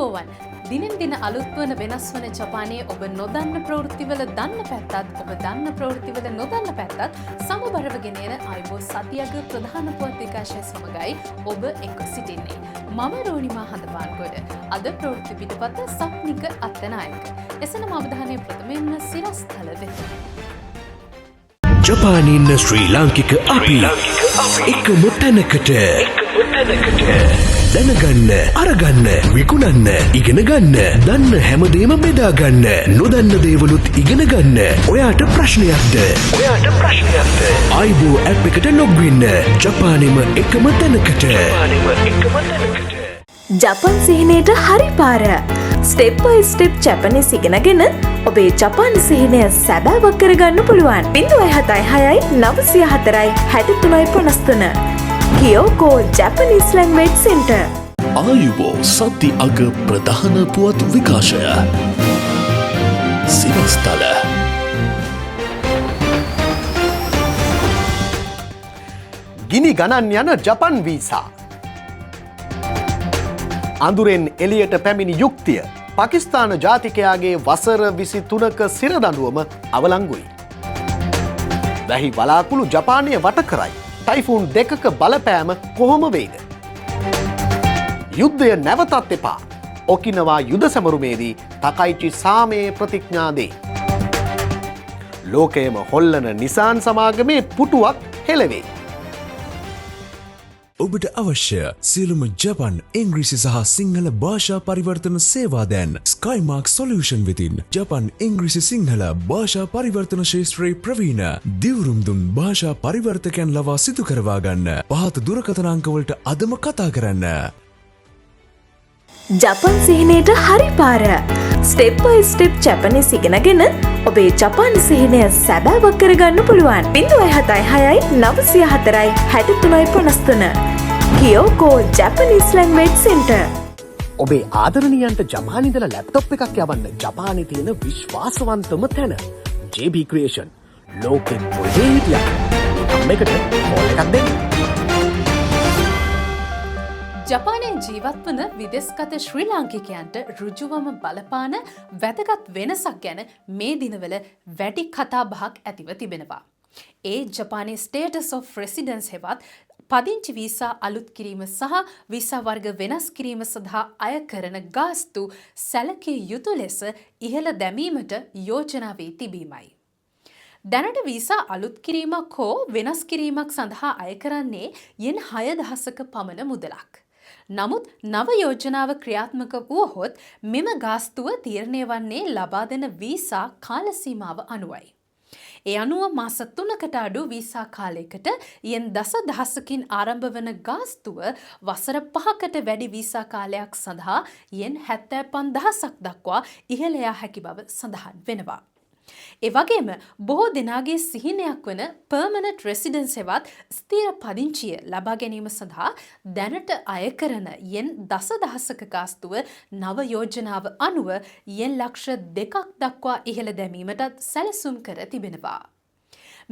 ආයුබෝවන්. දිනෙන් දින අලුත් වන වෙනස් වන ජපානයේ ඔබ නොදන්න ප්‍රවෘත්තිවල දන්න පැත්තත්, ඔබ දන්න ප්‍රවෘත්තිවල නොදන්න පැත්තත් සමබරව ගෙන එන ආයුබෝ සතියක ප්‍රධාන පුවත් විකාශය සමගයි ඔබ එක්ව සිටින්නේ. මම රෝණිමා හඳපාන්ගොඩ. අද ප්‍රවෘත්ති පිටපත සප්නික අත්තනායක. එසේනම් අවධානය ප්‍රථමයෙන්ම සිරස්තල වෙත. ජපානයේ ඉන්න ශ්‍රී ලාංකික අපි එකම තැනකට. දැනගන්න, අරගන්න, විකුණන්න, ඉගෙන ගන්න, දන්න හැමදේම බෙදා ගන්න, නොදන්න දේවලුත් ඉගෙන ගන්න. ඔයාට ප්‍රශ්නයක්ද? ඔයාට ප්‍රශ්නයක්ද? ආයිබෝ ඇප් එකට ලොග් වෙන්න. ජපානෙම එකම තැනකට. ජපානෙම එකම තැනකට. ජපන් සිහිනයට හරි පාර. ස්ටෙප් බයි ස්ටෙප් ජැපනිස් ඉගෙනගෙන ඔබේ ජපාන සිහිනය සැබෑවක් කරගන්න පුළුවන්. 076 904 63 53. කියෝකෝ ජැපනිස් ලැන්ග්වේජ් සෙන්ටර්. ආයුබෝ සති අග ප්‍රධාන පුවත් විකාශය. සිරස්තල. ගිනි ගණන් යන ජපන් වීසා. අඳුරෙන් එළියට පැමිණි යුක්තිය පාකිස්තාන ජාතිකයාගේ වසර 23ක සිරදඬුවම අවලංගුයි. වැහි වලාකුළු ජපානය වට කරයි. ටයිෆූන් දෙකක බලපෑම කොහොම වෙයිද? යුද්ධය නැවතත් එපා. ඔකිනවා යුද සැමරුමේදී තකයිචි සාමයේ ප්‍රතිඥා දෙයි. ලෝකයම හොල්ලන නිසාන් සමාගමේ පුටුවක් හෙළවෙයි. ඔබට අවශ්‍ය සියලුම ජපන්, ඉංග්‍රීසි සහ සිංහල භාෂා පරිවර්තන සේවා දැන් ස්කයිමාර්ක් සොලියුෂන් වෙතින්. ජපන්, ඉංග්‍රීසි, සිංහල භාෂා පරිවර්තන ක්ෂේත්‍රයේ ප්‍රවීණ දිවුරුම් දුන් භාෂා පරිවර්තකයන් ලවා සිදු කරවා ගන්න පහත දුරකථන අංකවලට අදම කතා කරන්න. ජපන් සිහිනයට හරි පාර. ස්ටෙප් බයි ස්ටෙප් ජැපනිස් ඉගෙනගෙන ඔබේ ජපාන සිහිනය සැබෑවක් කරගන්න පුළුවන්. 076 904 63 53. කියෝකෝ ජැපනිස් ලැන්ග්වේජ් සෙන්ටර්. ඔබේ ආදරණීයන්ට ජපානයේ ඉඳලා ලැප්ටොප් එකක් යවන්න ජපානයේ තියෙන විශ්වාසවන්තම තැන JB Creation. ලෝකෙ කොහේ හිටියත් මේ නම්බර් එකට කෝල් එකක් දෙන්න. ජපානයේ ජීවත් වන විදෙස්ගත ශ්‍රී ලාංකිකයන්ට ඍජුවම බලපාන වැදගත් වෙනසක් ගැන මේ දිනවල වැඩි කතා බහක් ඇතිව තිබෙනවා. ඒ ජපානයේ ස්ටේටස් ඔෆ් රෙසිඩන්ස් හෙවත් පදිංචි වීසා අලුත් කිරීම සහ වීසා වර්ග වෙනස් කිරීම සඳහා අය කරන ගාස්තු සැලකිය යුතු ලෙස ඉහළ දැමීමට යෝජනා වී තිබීමයි. දැනට වීසා අලුත් කිරීමක් හෝ වෙනස් කිරීමක් සඳහා අය කරන්නේ යෙන් 6,000ක පමණ මුදලක්. නමුත් නව යෝජනාව ක්‍රියාත්මක වුවහොත් මෙම ගාස්තුව තීරණය වන්නේ ලබා දෙන වීසා කාල සීමාව අනුවයි. ඒ අනුව මාස 3කට අඩු වීසා කාලයකට යෙන් දස දහසකින් ආරම්භ වන ගාස්තුව වසර 5කට වැඩි වීසා කාලයක් සඳහා යෙන් 75,000ක් දක්වා ඉහළ යා හැකි බව සඳහන් වෙනවා. ඒ වගේම බොහෝ දෙනාගේ සිහිනයක් වන පර්මනන්ට් රෙසිඩන්ස් හෙවත් ස්ථිර පදිංචිය ලබා ගැනීම සඳහා දැනට අය කරන යෙන් දස දහසක ගාස්තුව නව යෝජනාව අනුව යෙන් ලක්ෂ 2ක් දක්වා ඉහළ දැමීමටත් සැලසුම් කර තිබෙනවා.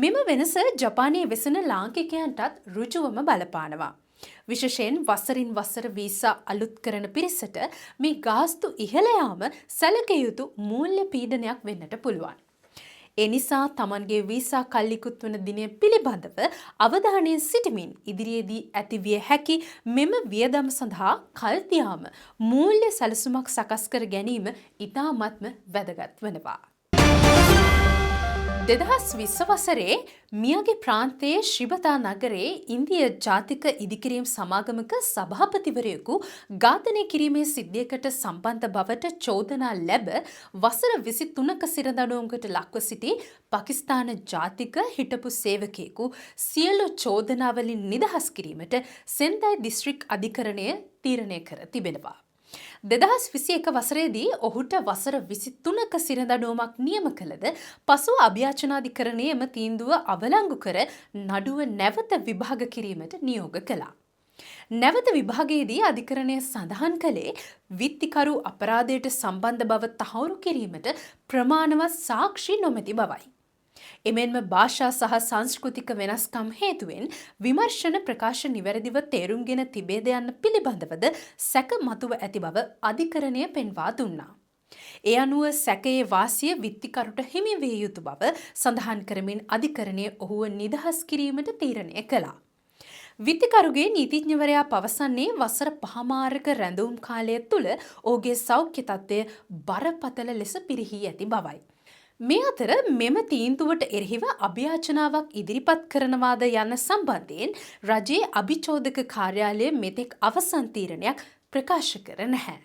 මෙම වෙනස ජපානයේ වෙසෙන ලාංකිකයන්ටත් ඍජුවම බලපානවා. විශේෂයෙන් වසරින් වසර වීසා අලුත් කරන පිරිසට මේ ගාස්තු ඉහළ යාම සැලකිය යුතු මූල්‍ය පීඩනයක් වෙන්නට පුළුවන්. ඒ නිසා තමන්ගේ වීසා කල් ඉකුත් වන දිනය පිළිබඳව අවධානයෙන් සිටිමින් ඉදිරියේදී ඇතිවිය හැකි මෙම වියදම සඳහා කල්තියාම මූල්‍ය සැලසුමක් සකස් කර ගැනීම ඉතාමත්ම වැදගත් වෙනවා. 2020 වසරේ මියගේ ප්‍රාන්තයේ ශිබතා නගරයේ ඉන්දිය ජාතික ඉදිකිරීම් සමාගමක සභාපතිවරයෙකු ඝාතනය කිරීමේ සිද්ධියකට සම්බන්ධ බවට චෝදනා ලැබ වසර 23ක සිරදඬුවමකට ලක්ව සිටි පාකිස්තාන ජාතික හිටපු සේවකයෙකු සියලු චෝදනාවලින් නිදහස් කිරීමට සෙන්දයි දිස්ත්‍රික් අධිකරණය තීරණය කර තිබෙනවා. 2021 වසරේදී ඔහුට වසර 23ක සිරදඬුවමක් නියම කළද, පසුව අභියාචනාධිකරණය එම තීන්දුව අවලංගු කර නඩුව නැවත විභාග කිරීමට නියෝග කළා. නැවත විභාගයේදී අධිකරණය සඳහන් කළේ විත්තිකරු අපරාධයට සම්බන්ධ බව තහවුරු කිරීමට ප්‍රමාණවත් සාක්ෂි නොමැති බවයි. එමෙන්ම භාෂා සහ සංස්කෘතික වෙනස්කම් හේතුවෙන් විමර්ශන ප්‍රකාශ නිවැරදිව තේරුම්ගෙන තිබේද යන්න පිළිබඳවද සැක මතුව ඇති බව අධිකරණය පෙන්වා දුන්නා. ඒ අනුව සැකයේ වාසිය විත්තිකරුට හිමි විය යුතු බව සඳහන් කරමින් අධිකරණය ඔහුව නිදහස් කිරීමට තීරණය කළා. විත්තිකරුගේ නීතිඥවරයා පවසන්නේ වසර පහමාරක රැඳවුම් කාලය තුළ ඔහුගේ සෞඛ්‍ය තත්ත්වය බරපතල ලෙස පිරිහී ඇති බවයි. මේ අතර මෙම තීන්දුවට එරෙහිව අභියාචනාවක් ඉදිරිපත් කරනවාද යන්න සම්බන්ධයෙන් රජයේ අභිචෝදක කාර්යාලය මෙතෙක් අවසන් තීරණයක් ප්‍රකාශ කර නැහැ.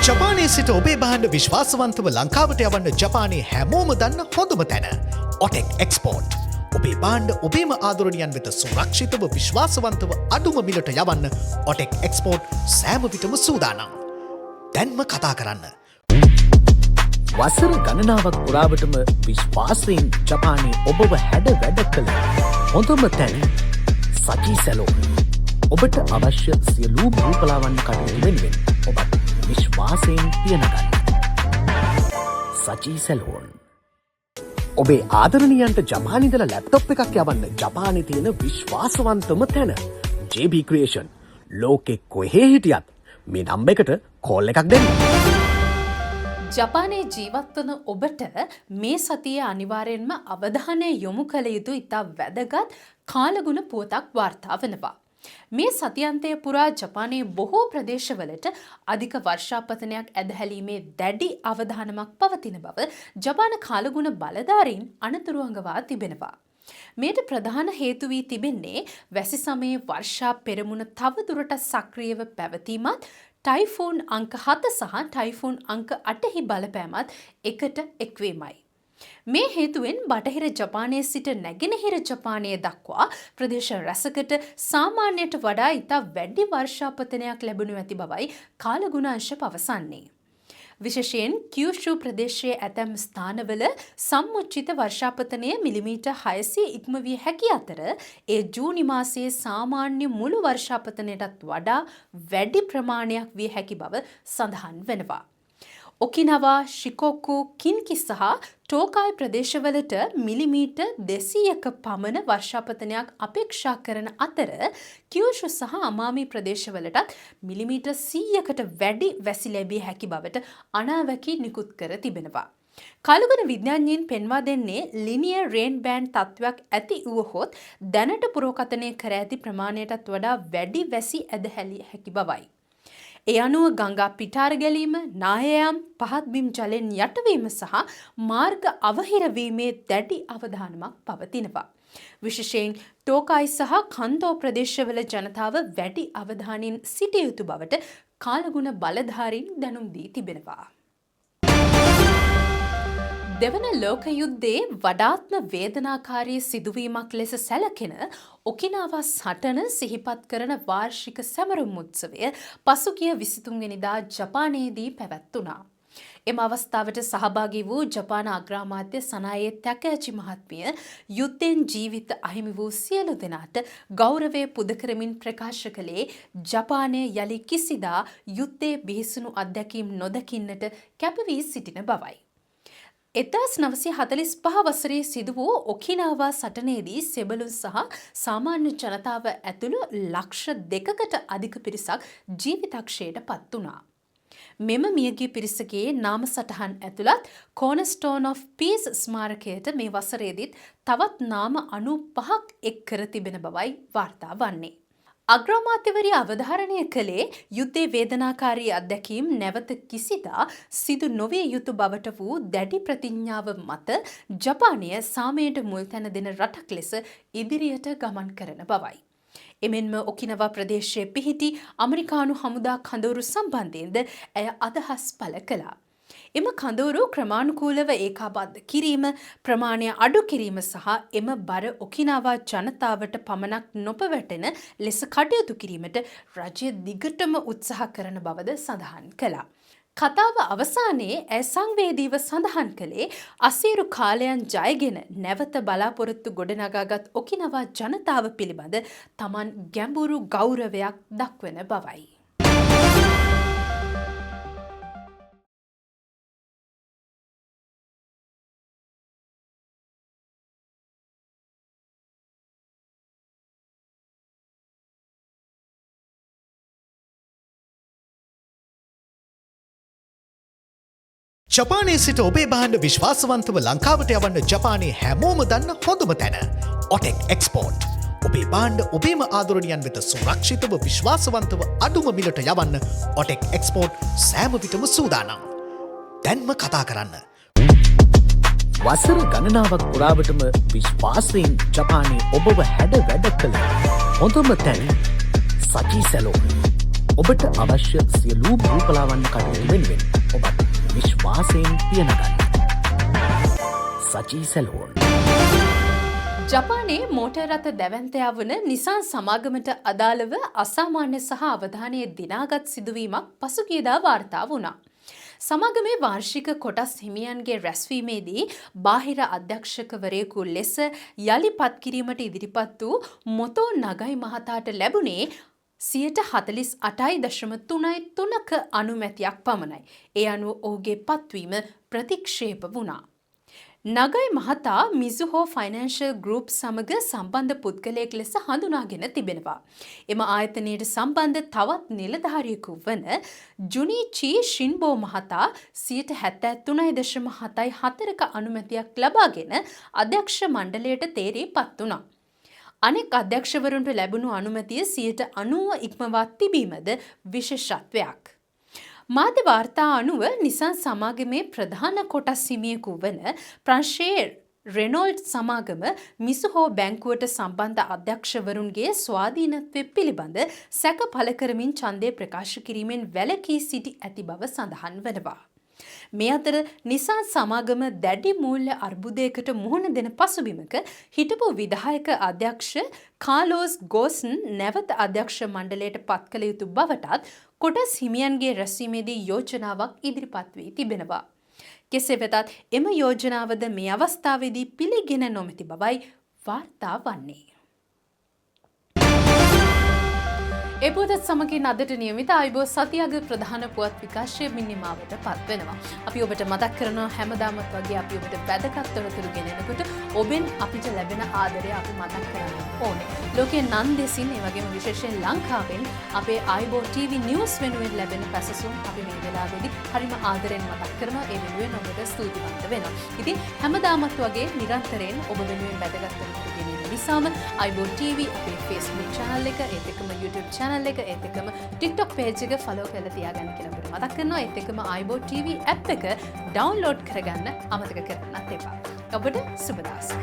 ජපානයේ සිට ඔබේ භාණ්ඩ විශ්වාසවන්තව ලංකාවට යවන්න ජපානයේ හැමෝම දන්න හොඳම තැන ඔටෙක් එක්ස්පෝර්ට්. ඔබේ භාණ්ඩ ඔබේම ආදරණීයන් වෙත සුරක්ෂිතව, විශ්වාසවන්තව, අඩුම මිලට යවන්න ඔටෙක් එක්ස්පෝර්ට් සෑම විටම සූදානම්. දැන්ම කතා කරන්න. වසර ගණනාවක් පුරාවටම විශ්වාසයෙන් ජපානයේ ඔබව හැඩ වැඩ කළ හොඳම තැන සචී සැලෝන්. ඔබට අවශ්‍ය සියලුම රූපලාවන්‍ය කටයුතු වෙනුවෙන් ඔබත් විශ්වාසයෙන් පියනගන්න. සචී සැලෝන්. ඔබේ ආදරණීයන්ට ජපානයේ ඉඳලා ලැප්ටොප් එකක් යවන්න ජපානයේ තියෙන විශ්වාසවන්තම තැන JB Creation. ලෝකෙ කොහේ හිටියත් මේ නම්බර් එකට කෝල් එකක් දෙන්න. ජපානයේ ජීවත් වන ඔබට මේ සතියේ අනිවාර්යෙන්ම අවධානය යොමු කළ යුතු ඉතා වැදගත් කාලගුණ පුවතක් වාර්තා වෙනවා. මේ සතියන්තය පුරා ජපානයේ බොහෝ ප්‍රදේශවලට අධික වර්ෂාපතනයක් ඇදහැලීමේ දැඩි අවධානමක් පවතින බව ජපාන කාලගුණ බලධාරීන් අනතුරු අඟවා තිබෙනවා. මෙයට ප්‍රධාන හේතු වී තිබෙන්නේ වැසි සමයේ වර්ෂා පෙරමුණ තවදුරටත් සක්‍රියව පැවතීමත්, ටයිෆූන් අංක 7 සහ ටයිෆූන් අංක 8හි බලපෑමත් එකට එක්වීමයි. මේ හේතුවෙන් බටහිර ජපානයේ සිට නැගෙනහිර ජපානය දක්වා ප්‍රදේශ රැසකට සාමාන්‍යයට වඩා ඉතා වැඩි වර්ෂාපතනයක් ලැබෙනු ඇති බවයි කාලගුණ අංශ පවසන්නේ. විශේෂයෙන් කියුෂු ප්‍රදේශයේ ඇතැම් ස්ථානවල සම්මුචිත වර්ෂාපතනය මිලිමීටර් 600 ඉක්ම විය හැකි අතර, ඒ ජූනි මාසයේ සාමාන්‍ය මුළු වර්ෂාපතනයටත් වඩා වැඩි ප්‍රමාණයක් විය හැකි බව සඳහන් වෙනවා. ඔකිනවා, ශිකොකු, කින්කි සහ ටෝකායි ප්‍රදේශවලට මිලිමීටර් 200ක පමණ වර්ෂාපතනයක් අපේක්ෂා කරන අතර, කියුෂු සහ අමාමි ප්‍රදේශවලටත් මිලිමීටර් 100කට වැඩි වැසි ලැබිය හැකි බවට අනාවැකි නිකුත් කර තිබෙනවා. කාලගුණ විද්‍යාඥයින් පෙන්වා දෙන්නේ ලිනියර් රේන් බෑන්ඩ් තත්ත්වයක් ඇති වුවහොත් දැනට පුරෝකථනය කර ඇති ප්‍රමාණයටත් වඩා වැඩි වැසි ඇදහැලිය හැකි බවයි. ඒ අනුව ගංගා පිටාර ගැලීම, නායයම්, පහත් බිම් ජලයෙන් යටවීම සහ මාර්ග අවහිරවීමේ දැඩි අවධානමක් පවතිනවා. විශේෂයෙන් ටෝකායි සහ කන්තෝ ප්‍රදේශවල ජනතාව වැඩි අවධානයෙන් සිටිය යුතු බවට කාලගුණ බලධාරීන් දැනුම් දී තිබෙනවා. දෙවන ලෝක යුද්ධයේ වඩාත්ම වේදනාකාරී සිදුවීමක් ලෙස සැලකෙන ඔකිනාවා සටන සිහිපත් කරන වාර්ෂික සැමරුම් උත්සවය පසුගිය 23 වෙනිදා ජපානයේදී පැවැත්වුණා. එම අවස්ථාවට සහභාගී වූ ජපාන අග්‍රාමාත්‍ය සනායේ තකෑචි මහත්මිය යුද්ධයෙන් ජීවිත අහිමි වූ සියලු දෙනාට ගෞරවය පුද කරමින් ප්‍රකාශ කළේ ජපානය යලි කිසිදා යුද්ධයේ බිහිසුණු අත්දැකීම් නොදකින්නට කැපවී සිටින බවයි. 1945 වසරේ සිදු වූ ඔකිනාවා සටනේදී සෙබළුන් සහ සාමාන්‍ය ජනතාව ඇතුළු 2 ලක්ෂකට අධික පිරිසක් ජීවිතක්ෂයට පත් වුණා. මෙම මියගිය පිරිසගේ නාම සටහන් ඇතුළත් කෝනර්ස්ටෝන් ඔෆ් පීස් ස්මාරකයට මේ වසරේදීත් තවත් නාම 95ක් එක් කර තිබෙන බවයි වාර්තා වන්නේ. අග්‍රාමාත්‍යවරිය අවධාරණය කළේ යුද්ධයේ වේදනාකාරී අත්දැකීම් නැවත කිසිදා සිදු නොවිය යුතු බවට වූ දැඩි ප්‍රතිඥාව මත ජපානය සාමයට මුල්තැන දෙන රටක් ලෙස ඉදිරියට ගමන් කරන බවයි. එමෙන්ම ඔකිනවා ප්‍රදේශයේ පිහිටි ඇමරිකානු හමුදා කඳවුරු සම්බන්ධයෙන්ද ඇය අදහස් පළ කළා. එම කඳවුරු ක්‍රමානුකූලව ඒකාබද්ධ කිරීම, ප්‍රමාණය අඩු කිරීම සහ එම බර ඔකිනාවා ජනතාවට පමණක් නොපැවටෙන ලෙස කටයුතු කිරීමට රජය දිගටම උත්සාහ කරන බවද සඳහන් කළා. කතාව අවසානයේ ඇය සංවේදීව සඳහන් කළේ අසීරු කාලයන් ජයගෙන නැවත බලාපොරොත්තු ගොඩනගාගත් ඔකිනවා ජනතාව පිළිබඳ තමන් ගැඹුරු ගෞරවයක් දක්වන බවයි. ජපානයේ සිට ඔබේ භාණ්ඩ විශ්වාසවන්තව ලංකාවට යවන්න ජපානයේ හැමෝම දන්න හොඳම තැන ඔටෙක් එක්ස්පෝර්ට්. ඔබේ භාණ්ඩ ඔබේම ආදරණීයන් වෙත සුරක්ෂිතව, විශ්වාසවන්තව, අඩුම මිලට යවන්න ඔටෙක් එක්ස්පෝර්ට් සෑම විටම සූදානම්. දැන්ම කතා කරන්න. වසර ගණනාවක් පුරාවටම විශ්වාසයෙන් ජපානයේ ඔබව හැඩ වැඩ කළ හොඳම තැන සචී සැලෝන්. ඔබට අවශ්‍ය සියලුම රූපලාවන්‍ය කටයුතු වෙනුවෙන් ඔබත් විශ්වාසයෙන් පිය නගන්න. සචී සැලෝන්. ජපානයේ මෝටර් රථ දැවැන්තයා වන නිසාන් සමාගමට අදාළව අසාමාන්‍ය සහ අවධානය දිනාගත් සිදුවීමක් පසුගියදා වාර්තා වුණා. සමාගමේ වාර්ෂික කොටස් හිමියන්ගේ රැස්වීමේදී බාහිර අධ්‍යක්ෂකවරයෙකු ලෙස යළි පත් කිරීමට ඉදිරිපත් වූ මොතෝ නගයි මහතාට ලැබුණේ 48.33%ක අනුමැතියක් පමණයි. ඒ අනුව ඔහුගේ පත්වීම ප්‍රතික්ෂේප වුණා. නගයි මහතා මිසුහෝ ෆයිනෑන්ෂල් ගෲප් සමග සම්බන්ධ පුද්ගලයෙක් ලෙස හඳුනාගෙන තිබෙනවා. එම ආයතනයට සම්බන්ධ තවත් නිලධාරියෙකු වන ජුනිචි ෂින්බෝ මහතා 73.74%ක අනුමැතියක් ලබාගෙන අධ්‍යක්ෂ මණ්ඩලයට තේරී පත් වුණා. අනෙක් අධ්‍යක්ෂවරුන්ට ලැබුණු අනුමැතිය 90% ඉක්මවා තිබීමද විශේෂත්වයක්. මාධ්‍ය වාර්තා අනුව නිසාන් සමාගමේ ප්‍රධාන කොටස් හිමියෙකු වන ප්‍රංශයේ රෙනෝල්ට් සමාගම මිසුහෝ බැංකුවට සම්බන්ධ අධ්‍යක්ෂවරුන්ගේ ස්වාධීනත්වය පිළිබඳ සැක පළ කරමින් ඡන්දය ප්‍රකාශ කිරීමෙන් වැළකී සිටි ඇති බව සඳහන් වනවා. මේ අතර නිසාන් සමාගම දැඩි මූල්‍ය අර්බුදයකට මුහුණ දෙන පසුබිමක හිටපු විධායක අධ්‍යක්ෂ කාලෝස් ගෝස්න් නැවත අධ්‍යක්ෂ මණ්ඩලයට පත් කළ යුතු බවටත් කොටස් හිමියන්ගේ රැස්වීමේදී යෝජනාවක් ඉදිරිපත් වී තිබෙනවා. කෙසේ වෙතත් එම යෝජනාවද මේ අවස්ථාවේදී පිළිගෙන නොමැති බවයි වාර්තා වන්නේ. ඒ පුවතත් සමගින් අදට නියමිත ආයුබෝ සතියග ප්‍රධාන පුවත් විකාශය මින් නිමාවට පත් වෙනවා. අපි ඔබට මතක් කරනවා හැමදාමත් වගේ අපි ඔබට වැදගත් තොරතුරු ගෙනෙනකොට ඔබෙන් අපිට ලැබෙන ආදරය අපි මතක් කරන්න ඕනේ. ලෝකයේ නන් දෙසින්, ඒ වගේම විශේෂයෙන් ලංකාවෙන් අපේ ආයුබෝ ටීවී නිවුස් වෙනුවෙන් ලැබෙන පැසසුම් අපි මේ වෙලාවේදී හරිම ආදරෙන් මතක් කරනවා. ඒ වෙනුවෙන් ඔබට ස්තුතිවන්ත වෙනවා. ඉතින් හැමදාමත් වගේ නිරන්තරයෙන් ඔබ වෙනුවෙන් වැදගත් තොරතුරු ගෙනෙන නිසාම ආයුබෝ ටීවී අපේ Facebook channel එක, ඒත් එක්කම YouTube channel එක, ඒත් එක්කම TikTok page එක follow කරලා තියාගන්න කියලා ඔබට මතක් කරනවා. ඒත් එක්කම ආයුබෝ ටීවී app එක download කරගන්න අමතක කරන්නත් එපා. ඔබට සුබ දවසක්.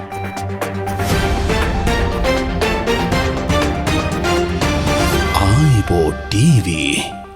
ආයුබෝ ටීවී.